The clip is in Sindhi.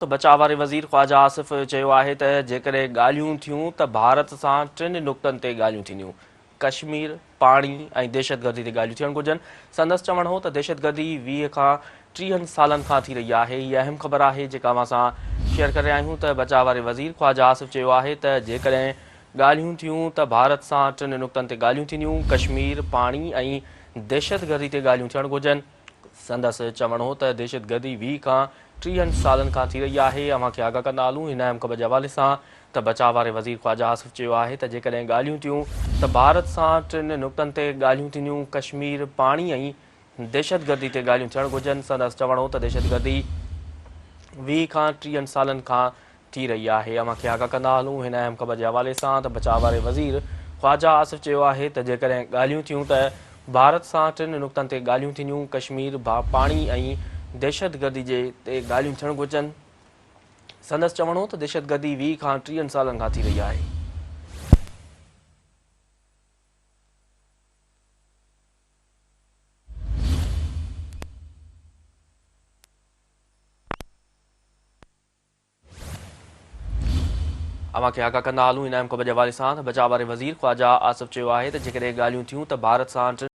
بچاء واري وزير خواجه آصف چيو آهي ته جيڪڏهن ڳالهيون ٿيون ته ڀارت سان ٽن نقطن تي ڳالهيون ٿينديون، ڪشمير، پاڻي ۽ دهشتگردي تي ڳالهيون ٿيڻ گهرجن. سندس چوڻ هو ته دهشتگردي 20 کان 30 سالن کان ٿي رهي آهي، هي اهم خبر آهي جيڪا اوهان سان شيئر ڪري رهيا آهيون ته بچاء واري وزير خواجه آصف چيو آهي ته جيڪڏهن ڳالهيون ٿيون ته ڀارت سان ٽن نقطن تي ڳالهيون ٿينديون، ڪشمير، پاڻي ۽ دهشتگردي تي ڳالهيون ٿيڻ گهرجن. سندس چوڻ هو ته دهشتگردي 20 کان 30 سالن کان ٿي رهي آهي، اوهان کي آگاهه ڪندا هلون هن اهم خبر جي حوالي سان ته بچاء واري وزير خواجه آصف چيو آهي ته جيڪڏهن ڳالهيون ٿيون ته ڀارت سان ٽن نقطن تي ڳالهيون ٿينديون، ڪشمير، پاڻي ۽ دهشتگردي تي ڳالهيون ٿيڻ گهرجن، سندس چوڻ هو ته دهشتگردي 20 کان 30 سالن کان ٿي رهي آهي. اوهان کي آگاهه ڪندا هلون هن اهم خبر جي حوالي سان ته بچاء واري وزير خواجه آصف چيو آهي ته جيڪڏهن ڳالهيون ٿيون ته ڀارت سان ٽن نقطن تي ڳالهيون ٿينديون، ڪشمير، پاڻي ۽ دهشتگردي جي تي ڳالهيون ٿيڻ گهرجن. سندس چوڻ هو ته دهشتگردي 20 کان 30 سالن کان ٿي رهي آهي. اوهان کي آگاهه ڪندا هلون هن اهم خبر جي حوالي سان ته بچاء واري وزير خواجه آصف چيو آهي ته جيڪڏهن ڳالهيون ٿيون ته ڀارت سان ٽن.